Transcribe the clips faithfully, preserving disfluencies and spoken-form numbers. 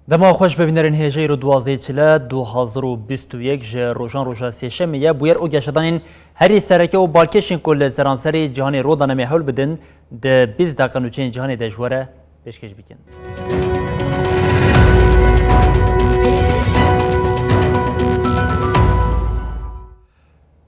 Dema xweş be bînerên hêja, îro duwazdehê çile du hazar û bîst û yek ji rojan roja sêşemê ye. Bûyer û geşedanên herî sereke û balkêş ên ku li seranserê cîhanê rû dane em ê hewl bidin di bîst deqe nûçeyên cîhanê de ji we re pêşkêş bikin.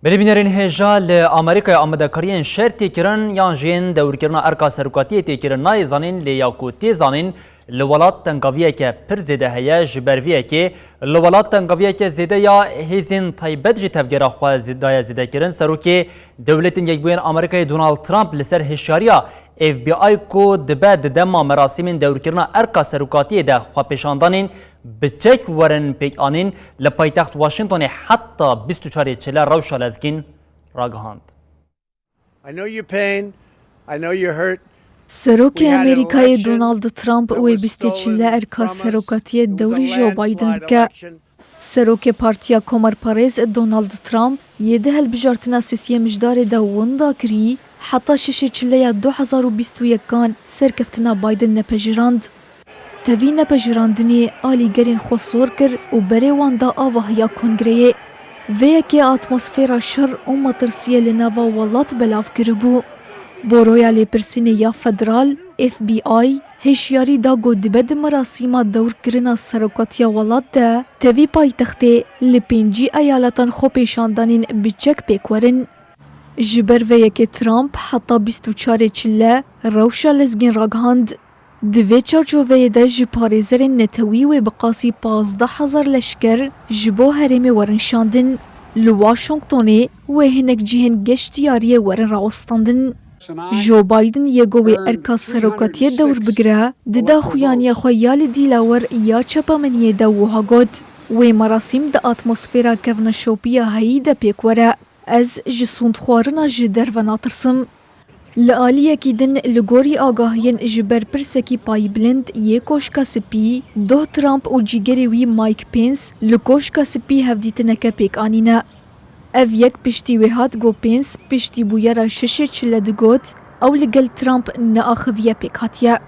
Belê bînerên hêja, li Amerîkayê amadekariyên şer tê kirin yan jî yên dewrkirina erka serokatiyê tê kirin nayê zanîn, lê ya ku tê zanîn, li welat tengaviyeke pir zêde heye. Ji ber vê yekê li welat tengaviyeke zêde ya hêzên taybet jî tevgera xwe zê-, daye zêdekirin. Serokê Dewletên Yekbûyên Amerîkayê Donald Trump li ser hişyariya F B I ku dibe di dema merasîmên dewrkirina erka serokatiyê de xwepêşandanên bi çek werin pêk anîn, li paytext Washingtonê heta bîst û çarê çile rewşa lezgîn ragihand. I know your pain. I know you're hurt. Serokê Amerîkayê Donald Trump wê bîstê çile erka serokatiyê dewrî Joe Biden bike. Serokê Partiya Komarparêz Donald Trump yê di hilbijartina sisiyê mijdarê de winda kirî, heta şeşê çileya du hezar û bîst û yekan serkeftina Biden nepejirand. Tevî nepejirandinê alîgerên xwe sor kir û berê wan da avahiya kongreyê. Vê yekê atmosfera şer û metirsiyê li nava welat belav kiribû. Boroya Lêpirsînê ya Federal, F B I, hişyarî da ku dibe di merasîma dewrkirina serokatiya welat de tevî paytextê li pêncî eyaletan xwepêşandanên bi çek pêk werin. Ji ber vê yekê Trump heta bîst û çarê çile rewşa lezgîn ragihand. Di vê çarçoveyê de ji parêzerên netewî wê bi qasî pazdeh hezar leşker ji bo herêmê werin şandin. Li Washingtonê wê hinek cihên geştiyariyê werin rawestandin. Joe Biden yê ku wê erka serokatiyê dewr bigire, di daxuyaniya xwe ya li Dîlawer ya Çapemeniyê de wiha got, wê merasîm di atmosfera kevneşopiya heyî de pêk were. Ez ji sûndxwarina ji derve natirsim. Li aliyekî din, li gorî agahiyên ji berpirsekî payîbilind yê Koşka Spî, doh Trump û cîgerê wî Mike Pence li Koşka Spî hevdîtineke pêk anîne. Ev yek piştî wê hat ku Pence piştî bûyera şeşê çile digot, ew li gel Trump neaxiviye pêkhatiye.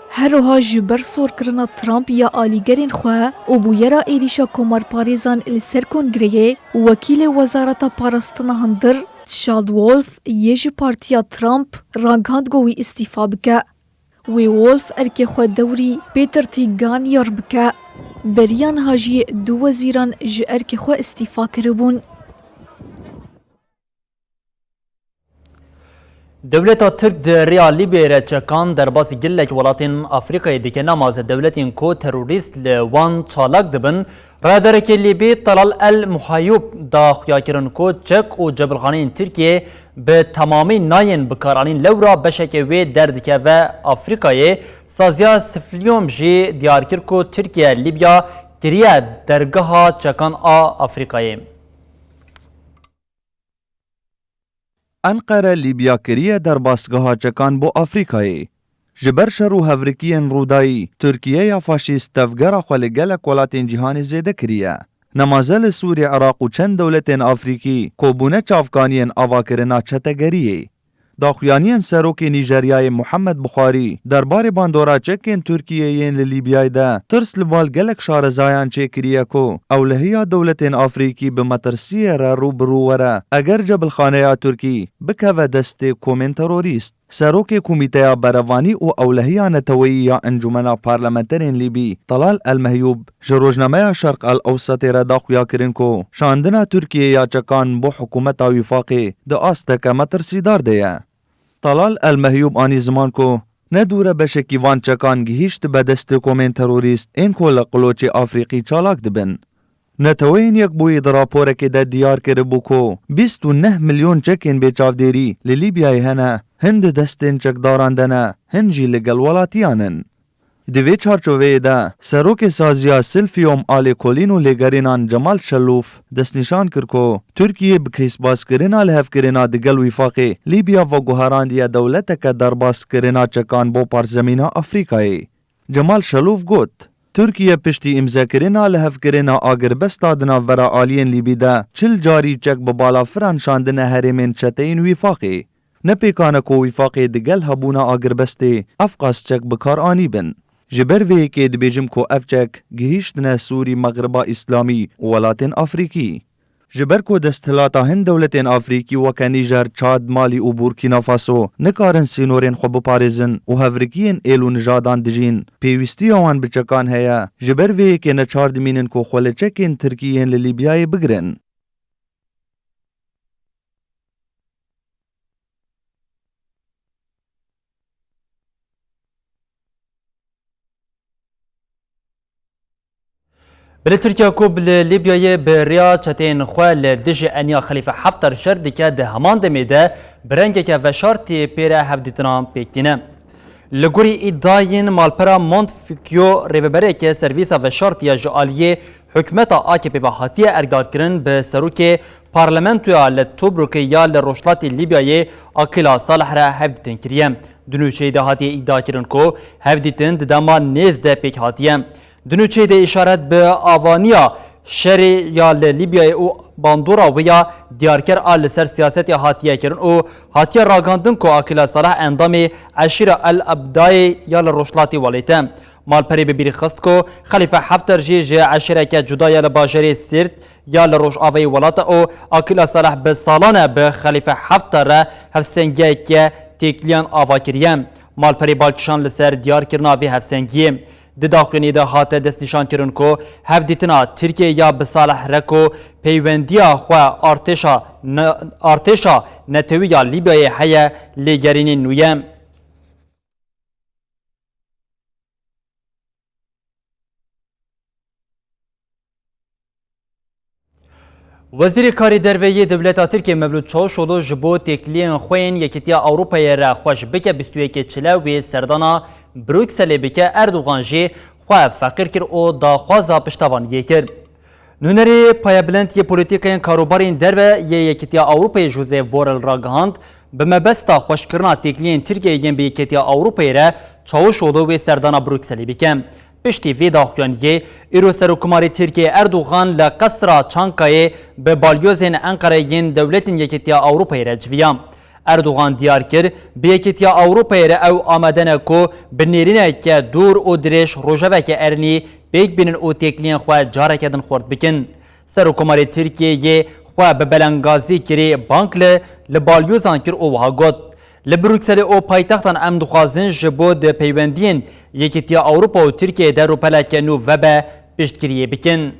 Her wiha ji ber sorkirina Trump ya alîgerên xwe û bûyera êrîşa komarparêzan li ser kongreyê, wekîlê Wezareta Parastina Hundir, Chad Wolf, yê ji partiya Trump, ragihand ku wî îstîfa bike. Wê Wolf erkê xwe dewrî Peter Tiggan yar bike. Beriya niha jî du wezîran ji erkê xwe îstîfa kiribûn. Dewleta Tirk di rêya Lîbyayê re çekan derbasî gelek welatên Afrîkayê dike. Nemaze dewletên ku terorîst li wan çalak dibin, rayedarekê Lîbî Talal El Muhayûb da xuyakirin ku çek û cebilxaneyên Tirkiyê bi temamî nayên bikaranîn, lewra beşeke wê derdikeve Afrîkayê. Saziya Sifliyom jî diyar kir ku Tirkiye Lîbya kiriye dergeha çekan a Afrîkayê. Enqere Lîbya kiriye derbasgeha çekan bo Afrîkayê. Ji ber şer û hevrikiyên Rûdayî, Tirkiyeya faşîst tevgera xwe li gelek welatên cîhanê zêde kiriye. Nemaze li Sûrî, Iraq û çend dewletên Afrîkî ku bûne çavkaniyên avakirina çetegeriyê. Daxuyaniyên Serokê Nîjeryayê Muhammed Buxarî derbarê bandora çekên Tirkiyê yên li Lîbyayê de tirs li bal gelek şarezayan çêkiriye ku ewlehiya dewletên Afrîkî bi metirsiyê re rû bi rû were eger cebilxaneya Tirkî bikeve destê komên terorîst. Serokê Komîteya Berevanî û Ewlehiya Neteweyî ya Encûmena Parlamenterên Lîbî, Talal El Mehyûb, ji rojnameya Şerq El Ewsetê re da xuyakirin ku şandina Tirkiyê ya çekan bo hikûmeta Wîfaqê di asteke metirsîdar de ye. Talal El Mehyûb anî ziman ku ne dûr e beşekî van çekan gihîştibe destê komên terorîst ên ku li Qiloçê Afrîkî çalak dibin. Neteweyên Yekbûyî di raporekê de diyar kiribû ku bîst û neh milyon çekên bêçavdêrî li Lîbyayê hene, hin di destên çekdaran de ne, hin jî li gel welatiyan in. Di vê çarçoveyê de, serokê saziya Silfiyo Alê Kolîn û lêgerînan Cemal Şelûf destnîşan kir ku Tirkiye bi kêsbazkirina lihevkirina digel Wîfaqê Lîbya veguherandiye dewleteke derbazkirina çekan bo parzemîna Afrîkayê. Cemal Şelûf got, Tirkiye piştî îmzekirina lihevkirina agirbesta di navbera aliyên Lîbî de çil carî çek bi balafiran şandine herêmên çeteyên Wîfaqê. Ne pêkan e ku Wîfaqê digel hebûna agirbestê ev qas çek bi kar anîbin. Ji ber vê yekê dibêjim ku ev çek gihîştine Sûrî, Mexriba Îslamî û welatên Afrîkî. Ji ber ku desthilata hin dewletên Afrîkî weke Nîjer, Çad, Malî û Burkîna Faso nikarin sînorên xwe biparêzin û hevrikiyên êl û nijadan dijîn, pêwîstiya wan bi çekan heye. Ji ber vê yekê neçar dimînin ku xwe li çekên Tirkî yên li Lîbyayê bigirin. Bi li Tirkiye ku bi li Lîbyayê bi rêya çeteyên xwe li dijî eniya Xelîfe Heftar şer dike, di heman demê de bi rengeke veşartî pê re hevdîtinan pêk tîne. Li gorî îdayên malpera Montfukyo, rêvebereke servîsa veşartiya ji aliyê hikûmeta A K P ve hatiye erkdarkirin, bi serokê parlamentoya li Tobrukê ya li rojhilatê Lîbyayê Akila Salih re hevdîtin kiriye. Di nûçeyê de hatiye îdiakirin ku hevdîtin di dema nêz de pêk hatiye. Di nûçeyê de îşaret bi avaniya şerê ya li Lîbyayê û bandora wê ya diyarker a li ser siyasetê hatiye kirin û hatiye ragihandin ku Akila Salih endamê eşîra El Abdayê ya li rojhilatê welêt e. Malperê bi bîr xist ku Xelîfe Heftar jî ji eşîreke cuda ya li bajarê Sîrt ya li rojavayê welat e û Akila Salih bi salan e bi Xelîfe Heftar re hevsengiyeke têkiliyan ava kiriye. Malperê balkişan li ser diyarkirina vê hevsengiyê. Di daxuyaniyê de hate destnîşankirin ku hevdîtina Tirkiyeyê ya bi Salih re ku peywendiya xwe artêşa ne-, artêşa netewî ya Lîbyayê heye, lêgerînên nû ye. Wezîrê Karê Derve yê dewleta Tirkiyê Mevlût Çavuşoglu ji bo têkiliyên xwe yên Yekîtiya Ewropayê re xweş bike bîst û yekê çile wê serdana Brukselê bike, Erdogan jî xwe feqîr kir û daxwaza piştevaniyê kir. Nûnerê payebilind yê polîtîkayên karobarên derve yê Yekîtiya Ewropayê Josep Borrell ragihand, bi mebesta xweşkirina têkiliyên Tirkiyeyê yên bi Yekîtiya Ewropayê re Çavuşoglu wê serdana Brukselê bike. Piştî vê daxuyaniyê, îro Serokkomarê Tirkiyê Erdogan li Qesra Çankayê bi balyozên Enqereyê yên Dewletên Yekîtiya Ewropayê re civiya. Erdogan diyar kir, bi Yekîtiya Ewropayê re ew amade ne ku bi nêrîneke dûr û dirêj rojeveke erênî pêk bînin û têkiliyên xwe careke din xurt bikin. Serokkomarê Tirkiyeyê xwe bi belengazî kirî bang li, li balyozan kir û wiha got, Li Brukselê û paytextan em dixwazin ji bo di peywendiyên Yekîtiya Ewropa û Tirkiyeyê de rûpeleke nû vebe piştgiriyê bikin.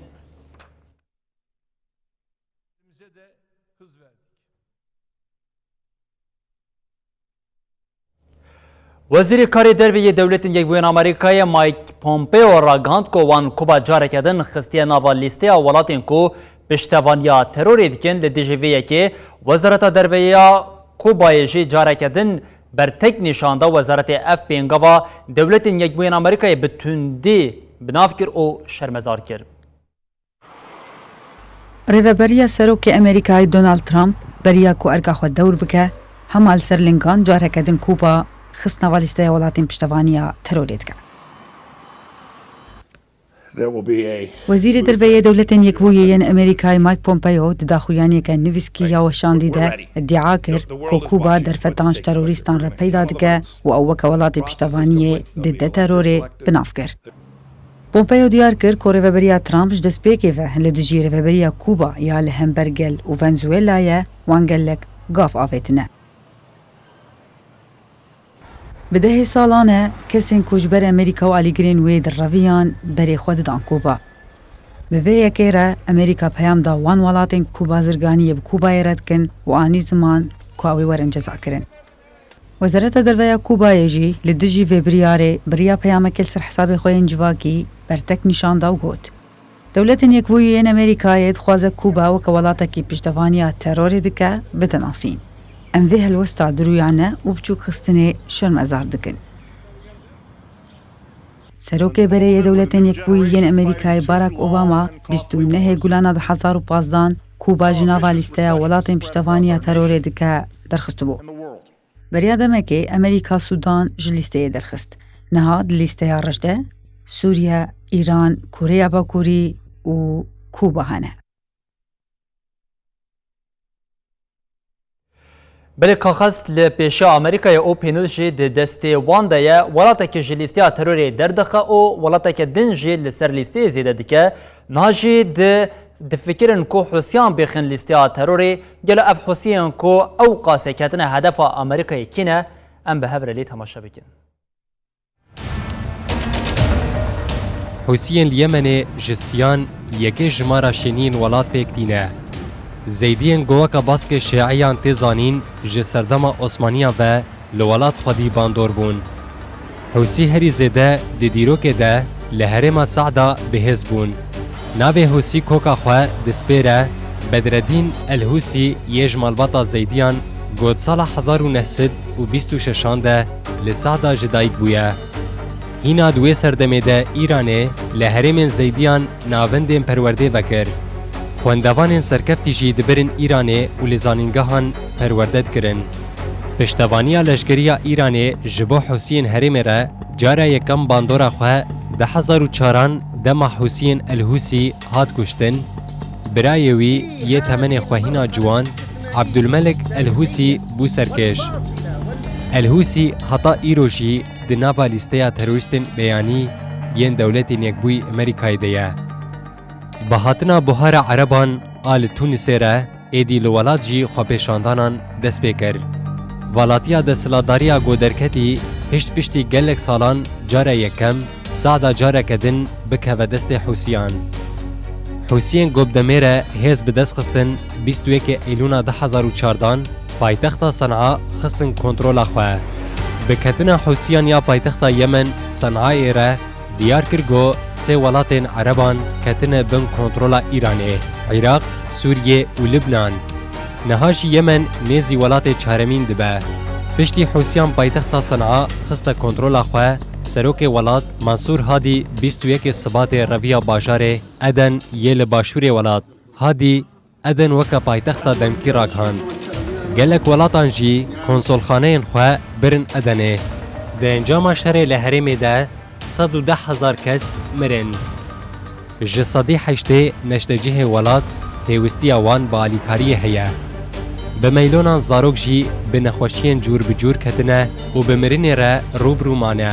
Wezîrê Karê Derve yê Dewletên Yekbûyên Amerîkayê Mike Pompeo ragihand ku wan Kuba careke din xistiye nava lîsteya welatên ku piştevaniya terorê dikin. Li dijî vê yekê Wezareta Derve ya Kubayê jî careke din bertek nîşan da. Wezaretê ev pêngava Dewletên Yekbûyên Amerîkayê bi tundî bi nav kir û şermezar kir. Rêveberiya Serokê Amerîkayê Donald Trump beriya ku erka xwe dewr bike, hema li ser lingan careke din Kuba xist nava lîsteya welatên piştevaniya terorê dike. There will be a Wezîrê Derve yê Dewletên Yekbûyî yên Amerîkayê Mike Pompeo di daxuyaniyeke nivîskî ya weşandî de iddia kir ku Kuba derfetan ji terorîstan re peyda dike û ew weke welatê piştevaniyê dide terorê bi nav kir. Pompeo diyar kir ku rêveberiya Trump ji destpêkê ve li dijî rêveberiya Kuba ya li hember gel û Venezuela ye, wan gelek gav avêtine. Bi dehê salan e kesên ku ji ber Amerîka û alîgirên wê direviyan berê xwe didan Kuba. Bi vê yekê re Amerîka peyam da wan welatên ku bazirganiyê bi Kubayê re dikin û anî ziman ku ew ê werin cezakirin. Wezareta Derve ya Kubayê jî li dijî vê biryarê bi riya peyamekê li ser hesabê xwe yên civakî bertek nîşan da û got, Dewletên Yekbûyî yên Amerîkayê dixwaze Kuba weke welatekî piştevaniya terorê dike, bide nasîn. Em vê helwesta dirûyane û biçûkxistinê şermezar dikin. Serokê berê yê Dewletên Yekbûyî yên Amerîkayê Barack Obama bîst û nehê Gulana du hezar û pazdan Kuba ji nava lîsteya welatên piştevaniya terorê dike derxistibû. Beriya demekê Amerîka Sûdan ji lîsteyê derxist. Niha di lîsteya reş de Sûriye, Îran, Koreya Bakurî û Kuba hene. Belê kaxez li pêşiya Amerîkayê û pênûs jî di destê wan de ye. Welatekî ji lîsteya terorê derdixe û welateke din jî li ser lîsteyê zêde dike. Niha jî di, difikirin ku Hûsiyan bêxin lîsteya terorê, gelo ev Hûsiyên ku ew qasê ketine hedefa Amerîkayê kî ne? Em bi hev re lê temaşe bikin. Hûsiyên li Yemenê ji siyan yekê jimara şêniyên welat pêk tîne. Zeydiyên ku weke baskê şîiyan tê zanîn ji serdema Osmaniyan ve li welat xwedî bandor bûn. Hûsî herî zêde di dîrokê de li herêma Sehda bihêz bûn. Navê Hûsî koka xwe dispêre Bedreddîn El Hûsî yê ji malbata Zeydiyan ku di sala hezar û neh sed û bîst û şeşan de li Sehda ji dayik bûye. Hîna di wê serdemê de Îranê li herêmên Zeydiyan navendên perwerdê vekir. Xwendevanên serkeftî jî dibirin Îranê û li zanîngehan perwerde dikirin. Piştevaniya leşkeriya Îranê ji bo Hûsiyên herêmê re cara yekem bandora xwe di hezar û çaran dema Hûsiyên El Hûsî hat kuştin, birayê wî yê temenê xwe hîna ciwan, Abdulmelik El Hûsî bû serkêş. El Hûsî heta îro jî di nava lîsteya terorîstên beyanî yên Dewletên Yekbûyî Amerîkayê de ye. Bi hatina buhara Ereban a li Tûnisê re, êdî li welat jî xwepêşandanan dest pê kir. Valatiya desthilatdariya ku derketî pişt piştî gelek salan cara yekem, Sehda careke din bikeve destê Hûsiyan. Hûsiyên ku bi demê re hêz bi dest xistin, bîst û yekê Eylûna du hezar û çardan paytexta Sen'a xistin kontrola xwe. Bi ketina Hûsiyan ya paytexta Yemen Sen'ayê re diyar kir ku sê welatên Ereban ketine bin kontrola Îranê, Iraq, Sûriye û Libnan. Niha jî Yemen nêzî welatê çaremîn dibe. Piştî Hûsiyan paytexta Sen'a xiste kontrola xwe, serokê welat Mansûr Hadî bîst û yekê Sibatê reviya bajarê Eden yê li başûrê welat. Hadî Eden weke paytexta demkî ragihand. Gelek welatan jî konsolxaneyên xwe birin Edenê. Di encama şerê li herêmê de sed û deh hezar kes mirin. Ji sedî heştê neştecihê welat pêwistiya wan bi alîkariyê heye. Bi meylonan zarok jî bi nexweşiyên cûr bi cûr ketine û bi mirinê re rû bi rû mane.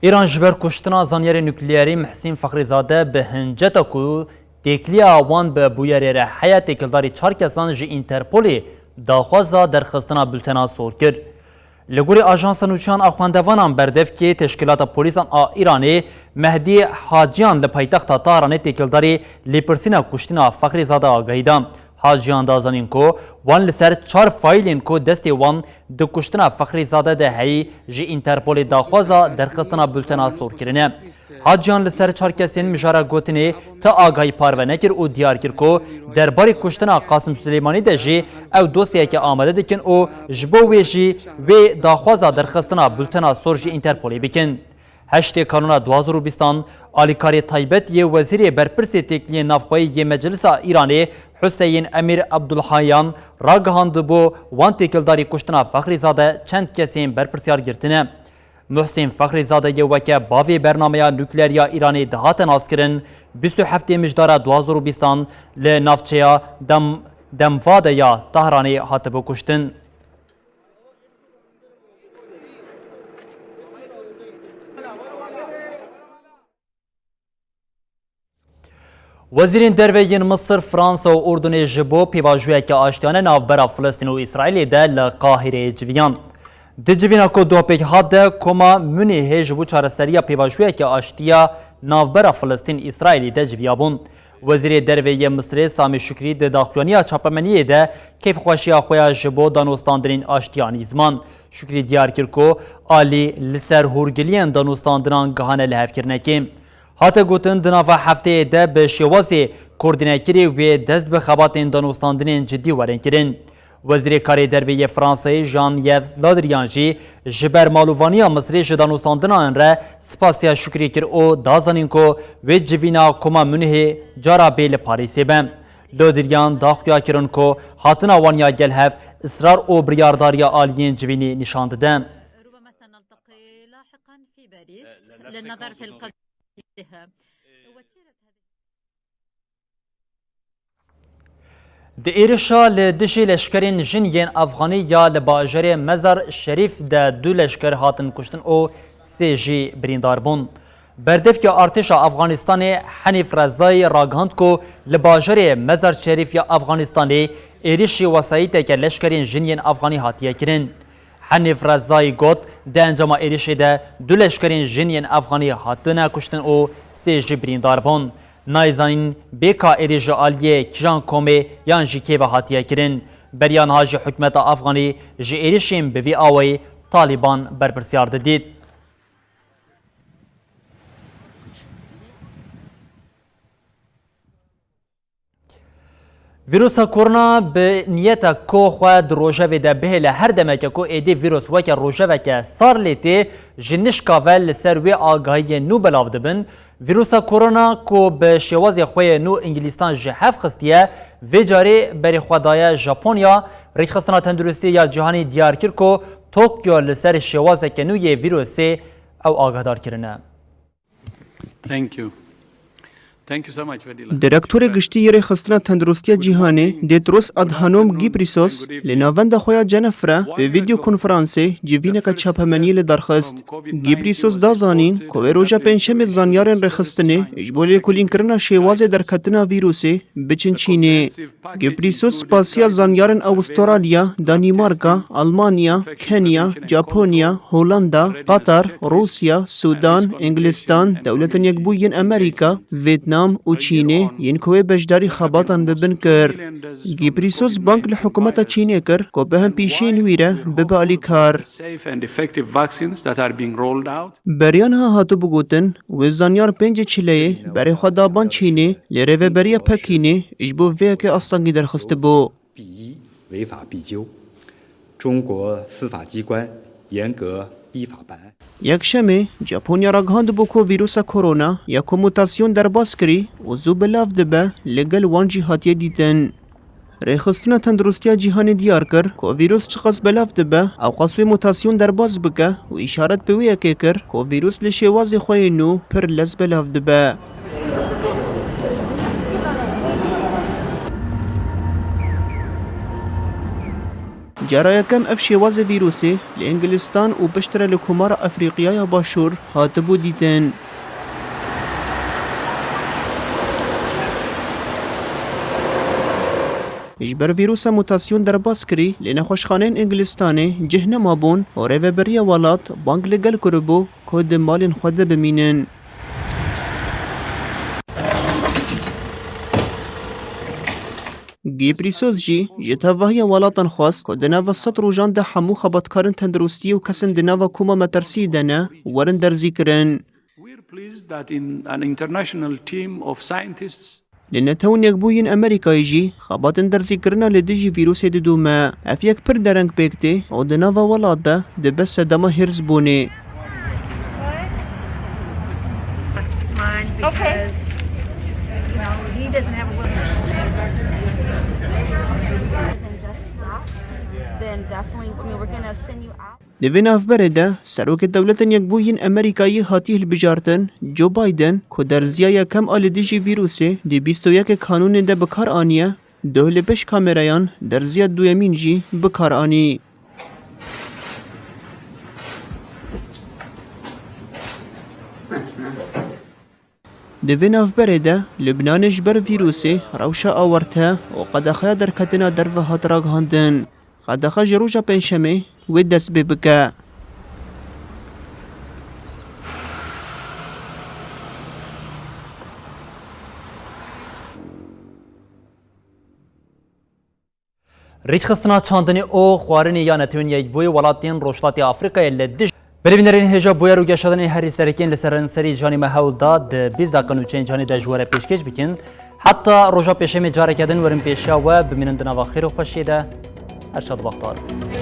Îran ji ber kuştina zanyarê nukleerî Mihsîn Fexrîzade bi hinceta ku têkiliya wan bi bûyerê re heye, têkildarî çar kesan ji Înterpolê daxwaza derxistina bultena sor kir. Li gorî Ajansa Nûçeyan a Xwendevanan Berdevkê Teşkîlata Polîsan a Îranê Mehdî Haciyan li paytexta Tahranê têkildarî lêpirsîna kuştina Fexrîzade agahî da. Haciyan da zanîn ku wan li ser çar faîlên ku destê wan di kuştina Fexrîzade de heyî ji Înterpolê daxwaza derxistina bultena sor kirine. Haciyan li ser çar kesên mijara gotinê ti agahî parve nekir û diyar kir ku derbarê kuştina Qasim Silêmanî de jî ew dosyeyeke amade dikin û ji bo wê jî wê daxwaza derxistina bultena sor ji Înterpolê bikin. Heştê Kanûna du hazar û bîstan, alîkarê taybet yê Wezîrê Berpirsê Têkiliyên Navxweyî yê Meclisa Îranê Huseyîn Emîr Ebdulhayan ragihandibû wan têkildarî kuştina Fexrîzade çend kesên berpirsiyar girtine. Muhsîn Fexrîzade yê weke bavê bernameya nukleer ya Îranê dihate naskirin, bîst û heftê Mijdara du hazar û bîstan li navçeya Dem-, Demvade ya Tahranê hatibû kuştin. Wezîrên derve yên Misir, Fransa û Urdunê ji bo pêvajoyeke aştiyane navbera Filistîn û Îsraîlê de li Qahireyê civiyan. Di civîna ku duh pêk hat de, koma Munîhê ji bo çareseriya pêvajoyeke aştiya navbera Filistîn-Îsraîlê de civiyabûn. Wezîrê Derve yê Misirê Samî Şukrî di daxuyaniya çapemeniyê de keyfxweşiya xwe ya ji bo danûstandinên aştiya anî ziman. Şukrî diyar kir ku alî li ser hûrgiliyên danûstandinan gihane lihevkirinekê. Hate gotin, di nava hefteyê de bi şêwazê koordînekirî wê dest bi xebatên danûstandinên cidî werin kirin. Wezîrê Karê Derve yê Fransayê Jean-Yves Le Drian jî ji ber malovaniya Misirê ji danûstandinan re spasiya şukrî kir û da zanîn ku wê civîna Koma Munihê cara bê li Parîsê be. Le Drian da xuya kirin ku hatina wan ya gel hev israr û biryardariya aliyên civînî nîşan dide. ربما سنلتقي لاحقا في باريس للنظر في القضية. Di êrişa li dijî leşkerên jin yên Efxanî ya li bajarê Mezar Şerîf de du leşker hatin kuştin û sê jî birîndar bûn. Berdevkê artêşa Efxanistanê Henîf Rezayî ragihand ku li bajarê Mezar Şerîf ya Efxanistanê êrişî wesayîteke leşkerên jin yên Efxanî hatiye kirin. Henîf Rezayî got, di encama êrişê de du leşkerên jin yên Efxanî hatine kuştin û sê jî birîndar bûn. Nayê zanîn bê ka êrîş ji aliyê kîjan komê yan jî kê ve hatiye kirin. Beriya niha jî hikûmeta Efxanî ji êrişên bi vî awayî Talîban berpirsyar didît. Vîrusa korona bi niyeta ku xwe di rojevê de bihêle, her demeke ku êdî vîrus weke rojeveke sar lê tê, ji nişka ve li ser wê agahiyên nû belav dibin. Vîrusa korona ku bi şêwazê xwe yê nû Îngilîstan ji hev xistiye, vê carê berê xwe daye Japonya. Rêxistina Tenduristiyê ya Cîhanî diyar kir ku Tokyo li ser şêwazeke nû yê vîrusê ew agahdar kirine. Thank you. Thank you so much, Fadila. Direktorê Giştî yê Rêxistina Tenduristiya Cîhanê, Tedros Adhanom Ghebreyesus, li navenda xwe ya Cenef re bi vîdeo konferansê civîneke çapemeniyê li dar xist. Ghebreyesus da zanîn ku wê roja Pêncşemê zanyarên rêxistinê ji bo lêkolînkirina şêwazê derketina vîrusê biçin Çînê. Ghebreyesus spasiya zanyarên Awistralya, Danîmarka, Almanya, Kenya, Japonya, Holanda, Qatar, Rûsya, Sudan, Îngilîstan, Dewletên Yekbûyî yên Amerîka, Vîetnam û Çînê yên ku wê beşdarî xebatan bibin kir. Ghebreyesus bang li hikûmeta Çînê kir ku bi hin pîşeyên wî re bibe alîkar. Safe and effective vaccines that are being rolled out. Beriya niha hatibû gotin, wê zanyar pêncê çileyê berê xwe da ban Çînê, lê Rêveberiya Pekînê ji bo vê yekê astengî derxistibû. 必依，违法必究。中国司法机关严格依法办案。 Yekşemê, Japonya ragihandibû ku vîrusa korona ya ku mutasyon derbas kirî û zû belav dibe, li gel wan jî hatiye dîtin. Rêxistina Tenduristiya Cîhanê diyar kir ku vîrus çiqas belav dibe, ewqas wê mutasyon derbas bike û îşaret bi wê yekê kir ku vîrus li şêwazê xwe yê nû pir lez belav dibe. Cara yekem ev şêwazê vîrusê li Îngilîstan û piştre li Komara Efrîqiya ya Başûr hatibû dîtin. Ji ber vîrusa mutasyon derbas kirî, li nexweşxaneyên Îngilîstanê cih nemabûn û rêveberiya welat bang li gel kiribû ku di malên xwe de bimînin. Ghebreyesus jî ji tevahiya welatan xwest ku di nava sed rojan de hemû xebatkarên tenduristiyê û kesên di nava koma metirsiyê de ne, werin derzîkirin. We're pleased that in an international team of scientists Li Netewên Yekbûyî yên Amerîkayê jî xebatên derzîkirina li dijî vîrusê didome. Ev yek pir dereng pêk tê û di nava welat de dibe sedema hêrsbûnê. Okay. Because, you know, he doesn't have a Then definitely, I mean, we're gonna send you out. Di vê navberê de, Serokê Dewletên Yekbûyî yên Amerîkayê hatiye hilbijartin, Joe Biden, ku derziya yekem a li dijî vîrusê di bîst û yekê Kanûnê de bi kar aniye, doh li pêş kamerayan derziya duyemîn jî bi kar anî. Di vê navberê de Lubnanê ji ber vîrusê rewşa awarte û qedexeya derketina derve hat ragihandin. Qedexe ji roja Pêncşemê wê dest pê bike. Rêkxistina çandinê û xwarinê ya Netewên Yekbûyî welatên Rojhilatê Afrîkayê li dij Belê bînerên hêja bûyer û geşadanên herî serekên li seranserî canê me hewl da di bîst deqe nûçeyên canê de ji we re pêşkêş bikin. Heta roja pêşemê careke din werin pêşiya we, bimînin di nava xêr û xweşiyê de. Her şad û baxtewar bin.